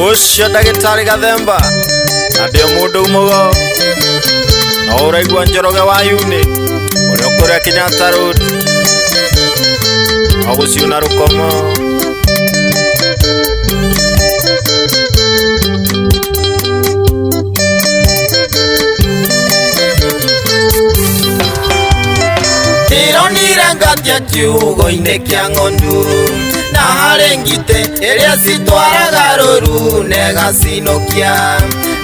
Ũcio ndagĩtarĩ Gathemba na ndĩ mũndũ mũgo no ũraigua Njoroge wa Yunĩ ũrĩa ũkũrĩa Kenyatta Road no gũciũna rũkomo. Ndĩronire ngatia kiugo-inĩ kĩa ng'ondu na harĩ ngitĩ ĩrĩa citwaraga rũru negacinũkia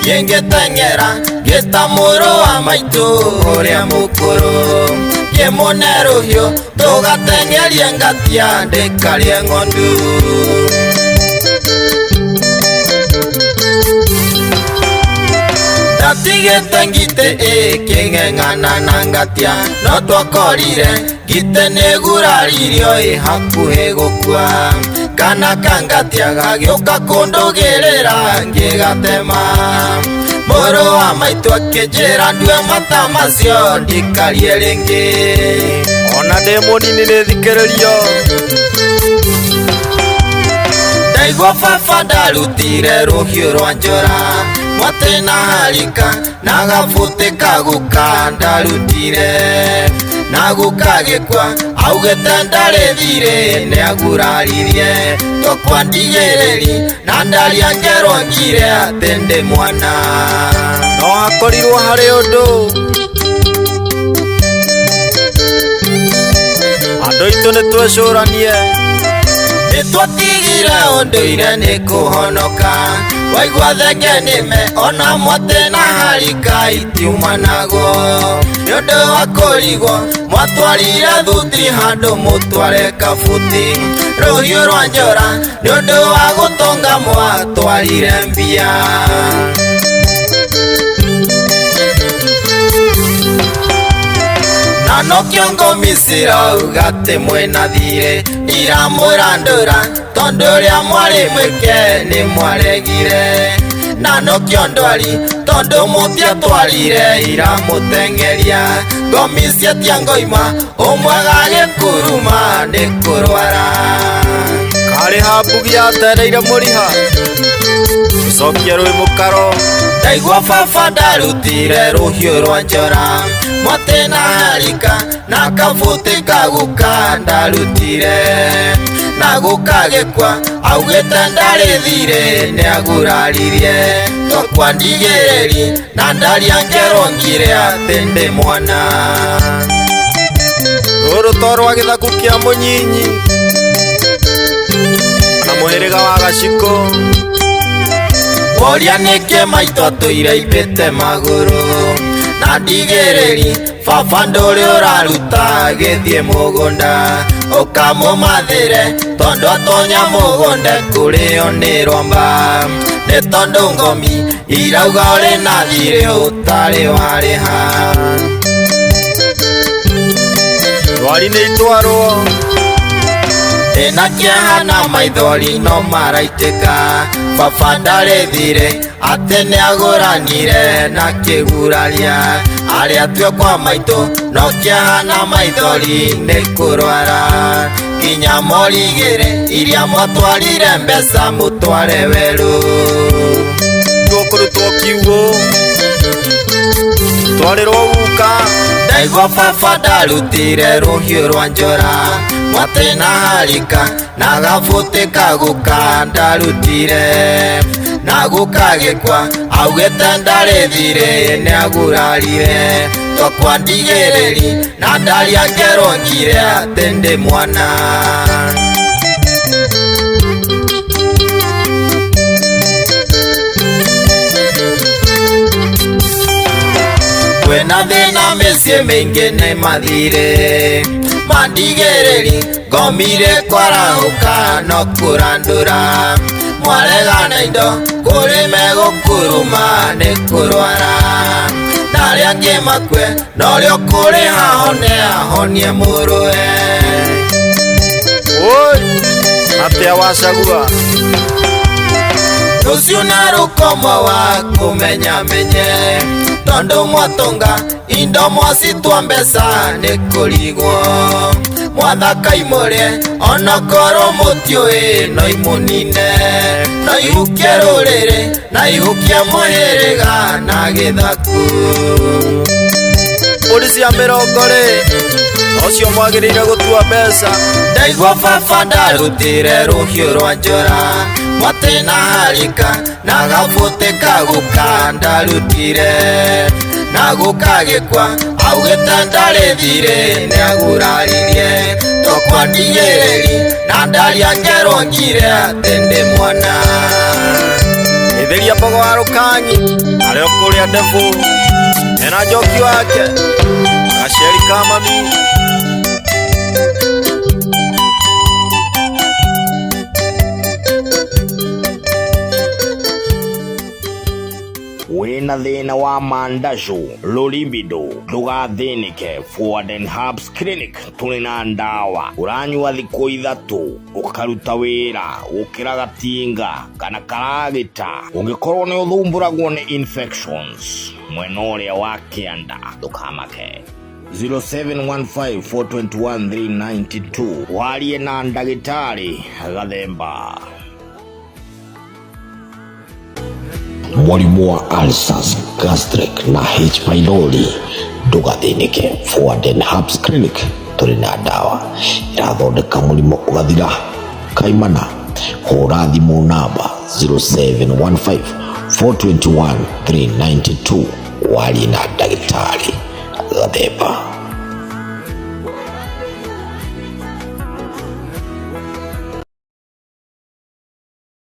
ngĩngĩteng'era ngĩta mũrũ wa maitũ ũrĩa mũkũrũ ngĩmũne rũhiũ tũgateng'erie ngatia ndĩkarie ng'ondu. Ndatigĩte ngitĩ ĩkĩng'eng'ana na ngatia no twakorire ngitĩ nĩguraririo ĩ hakuhĩ gũkua kana kangatia gagĩũka kũndũgĩrĩra ngĩgatema mũrũ wa maitũ akĩnjĩra ndue mata macio ndikarie rĩngĩ. Ona ndĩ mũnini nĩ thikĩrĩrio. Ndaigua baba ndarutire rũhiũ rwa njora mwatĩ na harika na gabuti kaguka ndarutire na guka gĩkua augĩte ndarĩ thirĩ nĩaguraririe tokwa ndigĩrĩri na ndaria ngerwo ngire atĩ ndĩ mwana. No hakorirwo harĩ ũndũ andũ aitũ nĩ twecũranie. Nĩtwatigire ũndũire nĩ kũhonoka waigua thenge nĩme ona mwatĩ na harika itiumanagwo nĩ ũndũ wa kũrigwo mwatwarire thuti handũ mũtware kabuti rũhiũ rwa njora nĩ ũndũ wa gũtonga mwatwarire mbia. Na nokĩo ngomi cirauga atĩ mwĩna thirĩ iramũrandũra tondũ ũrĩa mwarĩ mwĩke nĩ mwaregire na nokĩo ndwari tondũ mũtiatwarire iramũteng'eria ngomi ciatia ngoima ũmwe gagĩkuruma nĩ kũrwara. Karĩ ha mbugi yatereire mũriha gũcokia rwĩ mũkaro. Ndaigua baba ndarutire rũhiũ rwa njora mwatĩ na harika na kabuti kaguka ndarutire na guka gĩkua augĩte ndarĩ thirĩ nĩaguraririe tokwa ndigĩrĩri na ndaria ngerwo ngire atĩ ndĩ mwana. Rũrũ to rwa gĩthaku kĩa mũnyinyi na mũhĩrĩga wa Gacikũ. Woria nĩkĩ maitũ atũire imbĩte magũrũ na ndigĩrĩri baba ndũrĩ ũraruta gĩthiĩ mũgũnda ũkamũmathĩre tondũ atonya mũgũnda kũrĩo nĩ rwamba nĩ tondũ ngomi irauga ũrĩ na thirĩ ũtarĩ warĩha. Ndwari nĩ itwarwo. Ndĩna kĩeha na maithori no maraitĩka baba ndarĩ thirĩ atĩ nĩagũranire na kĩguraria arĩa tue kwa maitũ no kĩeha na maithori nĩ kũrwara nginya morigĩrĩ iria mwatwarire mbeca mũtware werũ. Tũkũrutwo kiugũ twarĩrwo guka. Ndaigua baba ndarutire rũhiũ rwa njora mwatĩ na harika na gabuti kaguka ndarutire na guka gĩkua augĩte ndarĩ thirĩ nĩagurarire tokwa ndigĩrĩri na ndaria ngerwo ngire atĩ ndĩ mwana. Kwĩna thĩna mĩciĩ mĩingĩ nĩ mathirĩ mandigĩrĩri ngomire kwarahũka no kũrandũra mwaregana indo kũrĩ megũkuruma nĩ kũrwara na arĩa angĩ makue na ũrĩa ũkũrĩha hone ahonie mũrũwe. Oi atĩa wacagua. Rũciũ na rũkomo wa kũmenya menye tondũ mwatonga indo mwacitwa mbeca nĩ kũrigwo mwathaka imũrĩe onokorwo mũtiũĩ no imũnine no No ihukie rũrĩrĩ na ihukie mũhĩrĩga na gĩthaku. Mbũri cia mĩrongo rĩ, nocio mwagĩrĩire gũtua mbeca. Ndaigua baba ndarutire rũhiũ rwa njora, mwatĩ na harika na gabũtĩ kaguka ndarutire na gũkagĩkwa augĩte ndarĩ thirĩ nĩaguraririe tokwandigĩrĩri na ndaria ngerwo ngire atĩ ndĩ mwana. Ĩthĩria mbogo wa rũkanyi arĩa ũkũrĩa ndebũ ena njoki wake gaceri ka mami. Wĩna thĩna wa mandacũ rũrimbindo, ndũgathĩnĩke. Forward and Herbs Clinic tũrĩ na ndawa ũranyua thikũ 3 ũkaruta wĩra gũkĩra gatinga kana karagita. Ũngĩkorwo nĩ ũthumbũragwo nĩ infections mwena ũrĩa wa kĩanda, ndũkamake. 0715421392 warie na ndagĩtarĩ Gathemba. Mũrimũ wa ulcers, gastric na H pylori, ndũgathĩnĩke. Forward and Herbs Clinic tũrĩ na ndawa irathondeka mũrimũ ũgathira kaimana. Hũra thimũ namba 0715 421 392 warie na ndagĩtarĩ Gathemba.